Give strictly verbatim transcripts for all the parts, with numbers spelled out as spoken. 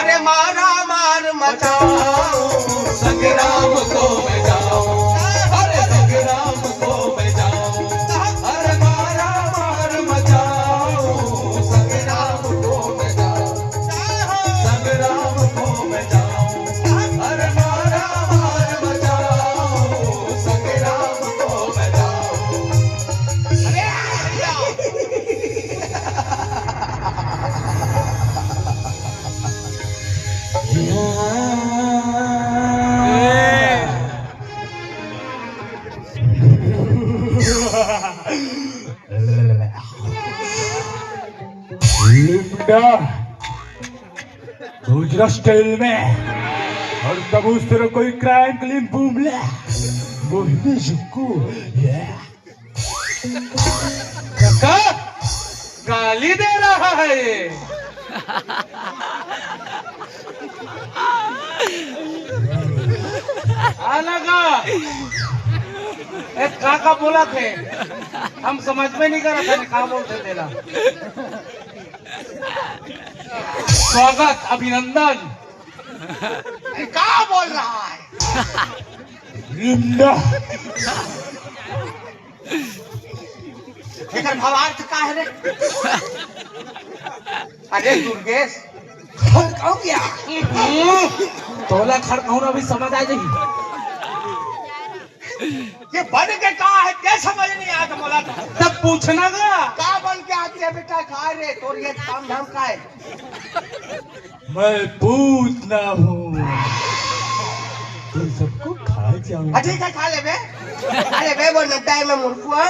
अरे मारा मार मचाओ, संग्राम को मैं जाऊं। अरे संग्राम को मैं जाऊं। अरे मारा मार मचाओ, संग्राम को मैं जाऊं। संग्राम को मैं जाऊं। अरे मारा मार मचाओ, संग्राम को मैं जाऊं। अरे लिमडा, दूसरा स्टाइल में। और तब उस तरह कोई क्रैंक लिम बूम ले। वो भी जुक्कू, ये। काका, गाली दे रहा है ये। आला का? ए, काका बोला थे, हम समझ में नहीं करा था, का बोलते तेला। स्वागत, अभिनंदन। ए, का बोल रहा है? लिमडा। एकर भावार्थ का है रे? अरे दुर्गेश, खड़काऊ क्या? तोला खड़काऊ ना, अभी समझ आ जाही। ये बन के का है, क्या समझ नहीं आया था बोला था? तब पूछना का? का बन के आते हैं बेटा, का रे? तोर ये काम धाम का है? मैं पूतना हूँ, तुम सबको खा जाऊंगा। हाँ, ठीक है, खा ले बे। अरे बे, वो नड्डा है, मैं मुर्खू हूँ।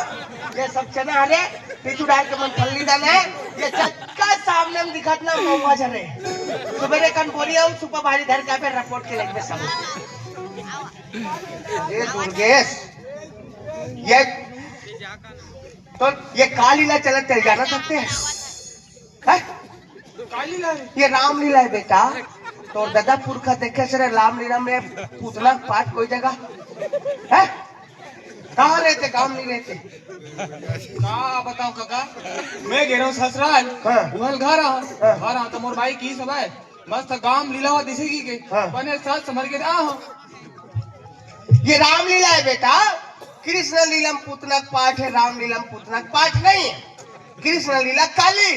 ये सब चना, अरे, पीछू डाल के मन फल्ली दाना है। ये चक्का सामने में दिखत ना, महुआ झरे। सुबेरे कन बोरी हम सुपर भारी धर के पे रिपोर्ट के लेके सब। ये दुर्गेश, ये तो ये का लीला चलत चल जाना सकते हैं? हैं? ये रामलीला है बेटा। तोर दादा पुरखा देखे से रे रामलीला में पूतना पाठ कोई जगह है? कहाँ रहते, गाँव नहीं रहते? का बताओ काका, मैं गे रहूं ससुराल, हाँ। उहल घर आ, हाँ। घर आ तो मोर बाई की सब है, मस्त गांव लीला हुआ दिसे की के, हाँ। बने साथ समझ के आ हो। ये रामलीला है बेटा, कृष्ण लीलम पूतना पाठ है, रामलीलम पूतना पाठ नहीं है। कृष्ण लीला काली।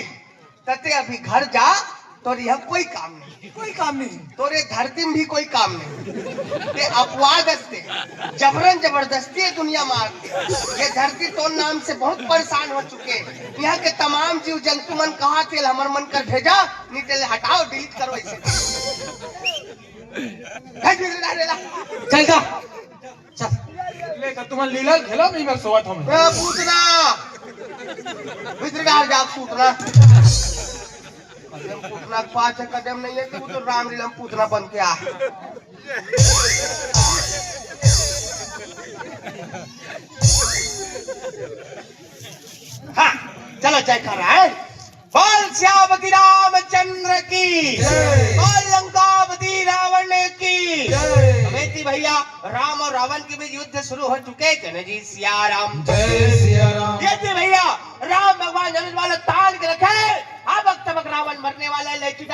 तते अभी घर जा, तोर यहाँ कोई काम नहीं। कोई काम नहीं। तोरे धरती में भी कोई काम नहीं। ते अपवाद हस्ते, जबरन जबरदस्ती ये दुनिया में आके। ये धरती तोर नाम से बहुत परेशान हो चुके। यहाँ के तमाम जीव जंतु मन कहा थे, हमर मन कर भेजा, नहीं ते हटाओ, डिलीट करो इसे। भेज, भेज, भेज, भेज। चल जा। चल। ले, तो तुमन लीला खेलो, नहीं मैं सोवत हूँ। ए, पूतना। भीतर बाहर जा, पूतना। कदम पूतना के पास है, कदम नहीं है, तो वो तो रामलीला में पूतना बन के आ। हाँ, चलो, जयकारा है। बोल सियापति रामचंद्र की। जय। बोल लंकापति रावण की। जय। अबे जी भैया, राम और रावण के बीच युद्ध शुरू हो चुके हैं। जय जी सिया राम। जय सिया राम। ये जी भैया, राम भगवान धनुष बाण तान के रखे। अब तबक रावण मरने वाला है, ले चुका।